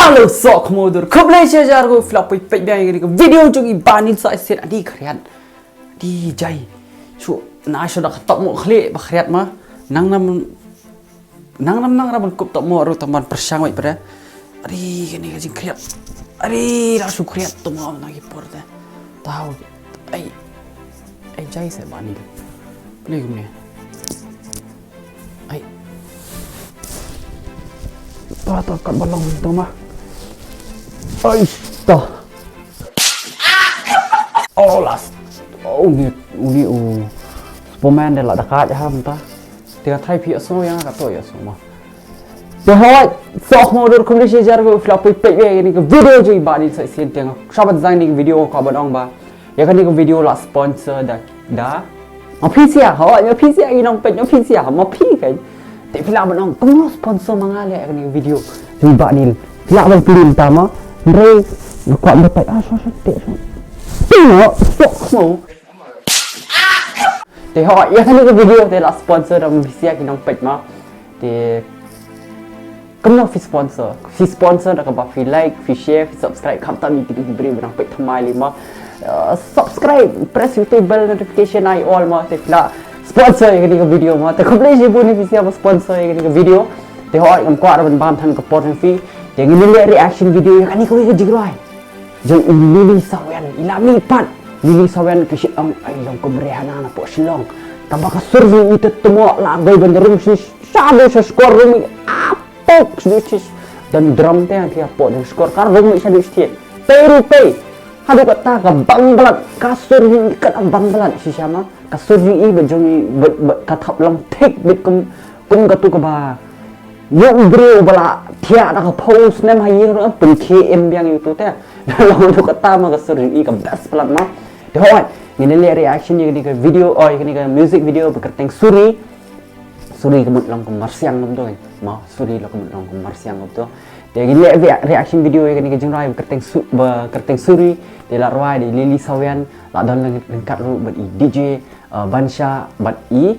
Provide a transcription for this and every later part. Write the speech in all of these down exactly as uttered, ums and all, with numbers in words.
Hello, soh khmoi dur. Khublei shihajar nguh phi la poi peit biang ïa kane ka video jong i Bah Nil Saisen. Adi khriat. Adi jai. Shu na shu da ka top mo khlieh ba khriat ma. Nang nam nang nam nang ra ban kup top mo ruh tang ban pyrshang wei pada. Adi kane ka jingkhriat. Adi da shu khriat top mo na ki por te. Tau. Ai. Ai jai se Bah Nil. Play kumne. Ai. Ta ta kat ba long to ma. Ai ta. Oh last. Oh ni ni u Superman de la da ka ham ta. Te ka thai phi aso yang ka to ya so ma. Te hoi, soh mo dur khublei shihajar nguh phi la poi peit ïa kane ka video jong i Bah Nil Saisen te nga. Shabat zang ni video ka ban ong ba. Ïa kane ka video la sponsor da da. Ma phi sia, ho, ma phi sia i nong peit, ma phi sia, ma phi kan. Te phi lah ban ong, kumno sponsor ma nga leh ïa kane ka video. Te Bah Nil, phi lah ban plim ta ma. Hynrei nga kwah ban peit, ah, so so te so. Tengok, sok mo. Te ho, ïa kane ka video te la sponsor da ma phi sia ki nong peit ma. Te kumno phi sponsor? Phi sponsor da kaba phi like, phi share, phi subscribe, khamtam ïa kito ki briew ba nang peit thymmai lei ma. Uh, subscribe, press ïa uto u bell notification ai all ma, te phi la sponsor ïa kane ka video ma. Te khublei shibun ïa phi sia ba sponsor ïa kane ka video. Te hooid ngam kwah ruh ban bam than ka por jong phi. Te ngin ïa leh reaction video ïa kane kawei ka jingrwai jong i Lily Sawen, i la mih pat. Lily Sawen ka shu ong ai long kum Rihanna na poh Shillong. Tangba ka sur jong i te tymmen la dei ban rung shi shaduh sha shkor rung i apok sha dei shi. Don drum te hangta hapoh dei shkor ka rung i shaduh shi. Pei ruh pei. Haduh katta ka bang blat ka sur jong i ka bang blat shisha ma. Ka sur jong i bad jong i bad, bad ka thap long thik bad kum kum katu kaba ïa u briew ba la thiah da ka phew snem ha ïing ruh pynkhie im biang ïa utu te. Long haduh katta ma ka sur jong i ka best blat ma. Te hooid ngin leh reaction ïa kane ka video, oh, ïa kane ka music video ba kyrteng Suri. Suri ka mut long kum marsiang kumto ma. Suri la ka mut long kum marsiang kumto. Te ngin leh rea-, reaction video ïa kane ka jingrwai ba kyrteng Su-, ba kyrteng Suri. Te la rwai da i Lily Sawian, la don ryngkat ruh bad i D J uh, Bansha bad i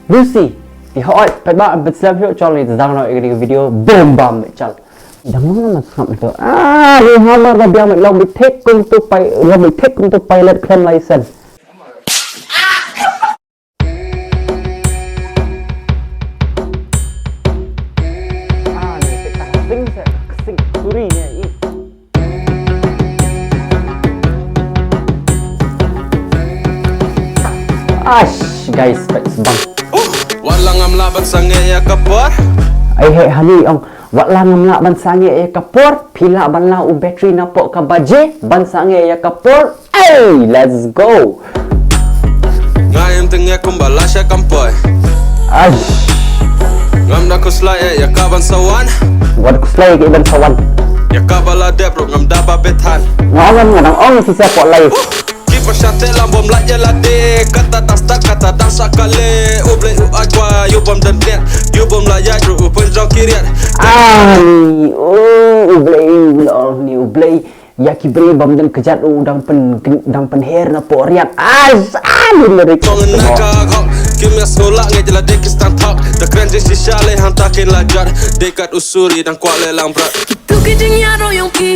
Lucy. Te hooid, peit ba, peit slem shuh, chol ngi sdang noh ïa kane ka video, boom bam, chal. Dang mano man sngap to. Ah, ni hamar ba biang met long bit thik kum tu pai, long bit thik kum tu pilot khlem license. Ah, ni peit tang sing se, sing Suri ni i. Ash, guys, peit sbang. Wat la ngam lah ban sangeh ïa ka por. Ai heh hani ong, wat la ngam lah ban sangeh ïa ka por, phi lah ban la u battery napoh ka baje ban sangeh ïa ka por. Hey, let's go. Nga im teng ïa kumba la sha kam poi. Ash. Ngam da khuslai ïa ka ban sa wan. Wat khuslai ïa ka ban sa wan. Ïa kaba la dep ruh ngam da ba bet than. Nga ngam nga dang ong shisha pok lai. Ki pyrshah te lam bom la ïa la de. Kata dang start kata dang sa kale. U Blei u ai kwai u bom dang dep. U bom la ïa ruh u pynjong ki riat. Ani, oh, u Blei, u Blei, u Blei. Ïa ki briew bym don kjat u dang pyn, dang pynher napoh riat. Ai sa ni lyric. Tong na ka hok. Ki mes ko la ngi la de ki stand talk. Da kren jing shisha le hangta kin la jar. De kat u Suri dang kwah le lang brat. Kitu ki jingïaroh yong ki.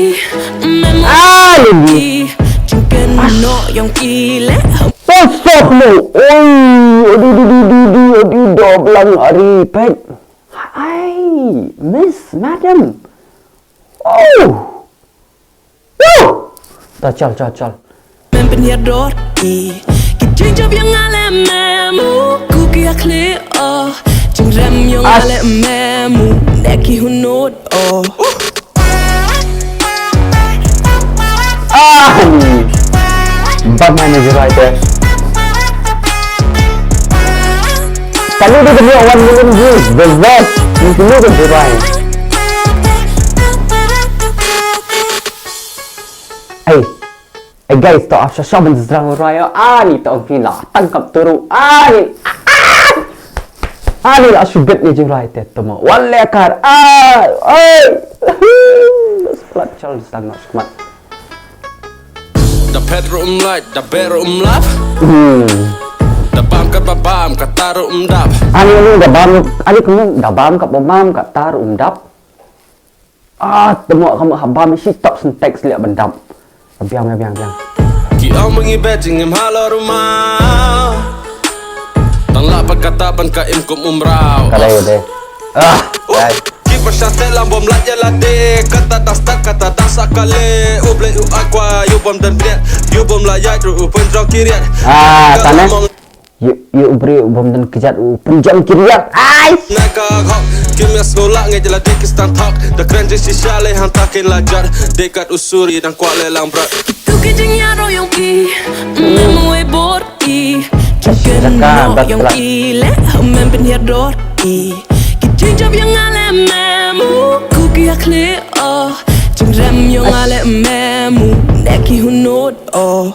Mem. Ah, ni. Ki jingkynnoh yong ki le. Posok mo. Oi, odi di di di di odi doblang ari pet. Ai, Miss Madam. Oh. Woo! Ta chal, chal, chal. Mem pynhiar dor ki. Ki jingjop ïa nga le mem u. Ku ki akhli oh. Jingrem ïa nga le mem u. Ne ki hunot oh. Ah! Bam mane jirai te. Can you do the one million views? The best. You can do the jirai. Hey, hey guys, to after shaban zrang raya ani to kila tangkap turu ani. Ani la shubit ni jirai te tuma. Wale kar. Ah, hey. Splat chal sang no shmat. Da pet ruh um lait, da ber ruh um lap. Hmm. Da bam kat ba bam, kat tar ruh um dap. Ani ni da bam, ani kunu da bam kat ba bam, kat tar ruh um dap. Ah, temo ka mo haba mi shi top syntax liak bendam. Biang, biang, biang, biang. Ki ong mengi bejing em halor rumah. Tang lah pakata ban ka im kum umrau. Kadai deh. Ah, ai. Ki pasha te lam bom la ya la de. Kata dastar, kata dasar kale. U ble u akwa, yu bom dan biat. Yu bom la ya ru u pun jong kiriat. Ah, tane. Yu, yu u bri u bom dan kejat u pun jong kiriat. Ai. Naka hok, kim ya snola nge jela de kistan thok. Da kren jing shisha le hanta kin la jat. Dekat usuri dan kwale lang brat. Tu ki jing ya ro yong ki. Memo e bor. I, jaka, jaka, bas yong plat. I le, men pynhiar dor i. Ki jingjop yong ale memu, ku ki akli o. Jingrem yong ale memu, ne ki hunot o.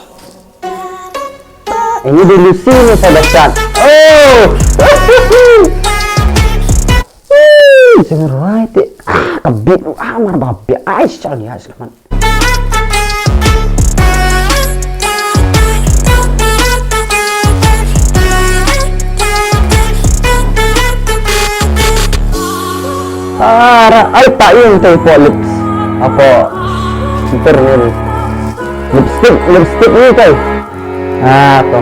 Ini di Lucy ni saya dahsyat. Oh. Woo! Jangan right. Ah, ka beat, ah, mar ba bia. Ai, shal ya, selamat. Ara, ai, ta ïeng te po lips. Apa? Super ni. Lipstick, lipstick ni te. Ah, to.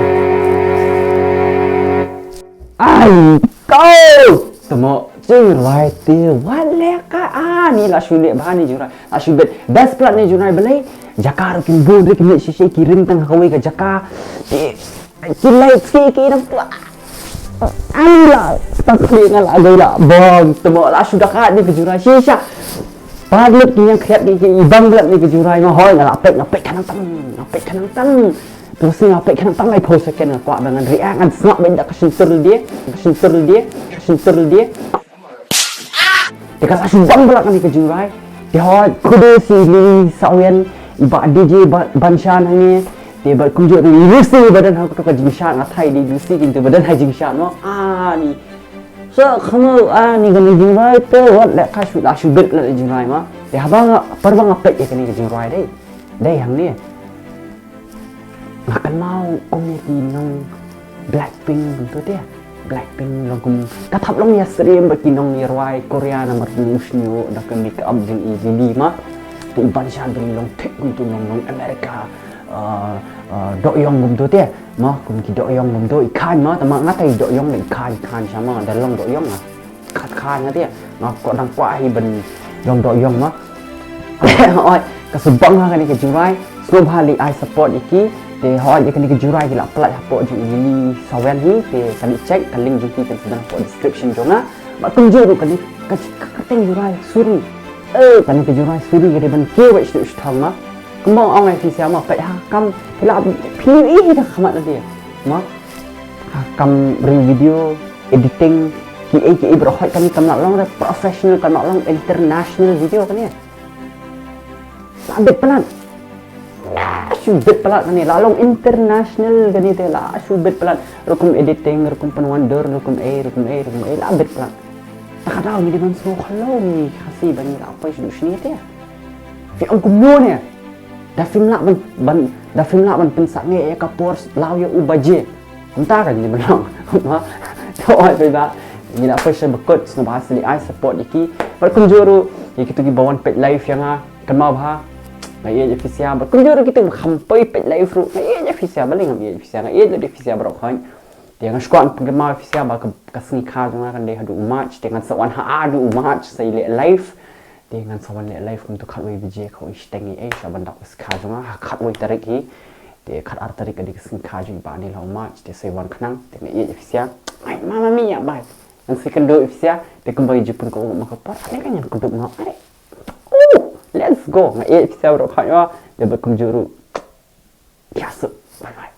Ai, kau! Temo, jing rwai te, wat leh ka, ah, ni la shu leh bha ni jingrwai. La shu bet, best plat ni jingrwai balei. Jaka ruh kin bun ruh kin leh shisha ki ring tang ha kawei ka jaka. Ki, ki light ki, ki dang pla. Ani la, tak ki nga la gay la. Bong, temo, la shu daka ni ka jingrwai shisha. Pat lut ki yang khiat ki, ki ibang lut ni ka jingrwai nga hoi nga la pek, nga pek khanang tang, nga pek khanang tang. Terus nga pek khanang tang ai phew second nga kwah ba ngan react ngan sngap bad ka shyntur lade, ka shyntur lade, ka shyntur lade. Te ka la shu bang ba la kane ka jingrwai. Te hoi kudos ïa i Lily Sawian, i bah D J ba, Banshan hangne. Te bad kumjuh ruh i Lucy ba don ha kato ka jingshad, nga thait ïa i Lucy kyntu ba don ha jingshad mo. Ani. Sa khamo ani kane ka jingrwai te wat leh ka shu la shu bet la jingrwai mo. Te haba nga par ba nga peit ïa kane ka jingrwai dei. Dei hangne. Nga kynmaw kum ïa ki nong Blackpink kumto te. Blackpink long kum ka thap long ïa syriem bad ki nong ïa rwai Korea namar ki nong sniew da ka make up jong i Lily ma. Te i Banshan bad i long thik kumto nong nong America. Ah, ah, Doyong kumto te. Ma kum ki Doyong kumto i Khan ma tama nga tai Doyong da i Khan i Khan sha ma da long Doyong ma. Khat kha nga te nga ko dang kwah hi ban long Doyong ma. Oi, ka subang ha kane ka jingrwai. Sngewbha leit ai support ïa ki. Te hoi ïa kane ka jingrwai ki la pynlait hapoh jong i Lily Sawian hi. Te ka leit check ka link jong ki kan sa don hapoh description jong nga. Ba kumjuh ruh kane ka ka kyrteng jingrwai suri. Eh, kane ka jingrwai suri ka dei ban kiew wei shu shu thang ma. Kumba ong ai phi sia ma peit ha kam phi la phi i ka khmat lade ma. Ha kam review video editing ki ei ki ei bro hoi kane kam lah long da professional kam lah long international video kane. La bit palat. La shu bit palat kane la long international kane te la shu bit palat. Rukum editing rukum pynwandur rukum ei rukum ei rukum ei la bit palat. Ta ka daw ngi dei ban sngewkhlaw ngi Khasi ba ngi la poi shu duh shane te. Phi ong kumno ne? Da phim lah ban ban da phim lah ban pynsangeh ïa ka por law ïa u baje. Kumta ka ngi ban long. Ma. To oi phi ba ngi la poi sha ba kut sngewbha sngewbha ai support ïa ki. Bad kumjuh ruh ïa kito ki ba wan peit live ïa nga kynmaw bha. Nga ïeit ïa phi sia bad kumjuh ruh kito ba kham poi peit live ruh nga ïeit ïa phi sia balei ngam ïeit ïa phi sia nga ïeit ïa phi sia baroh khoit. Te ngan shu kwah pynkynmaw ïa phi sia ba ka, ka sngi kha jong nga kan dei haduh u March te ngan sa wan haduh u March sa ïaleh live. Te ngan sa wan leh live kumto khatwei baje khatwei shiteng ïa ei sha ban dap ka sngi kha jong nga ha khatwei tarik hi. Te khatar tarik ka dei ka sngi kha jong i ba dei la u March te sa wan khnang te nga ïeit ïa phi sia. Ai mama mia bai. Ngan sa ïakynduh ïa phi sia te kumba i jipun ka u ma ka par. Ai ka ngan kynduh nga ai. Uh, let's go. Nga ïeit ïa phi sia baroh khat ïa te bad kumjuh ruh. Ïa suk. Bye bye.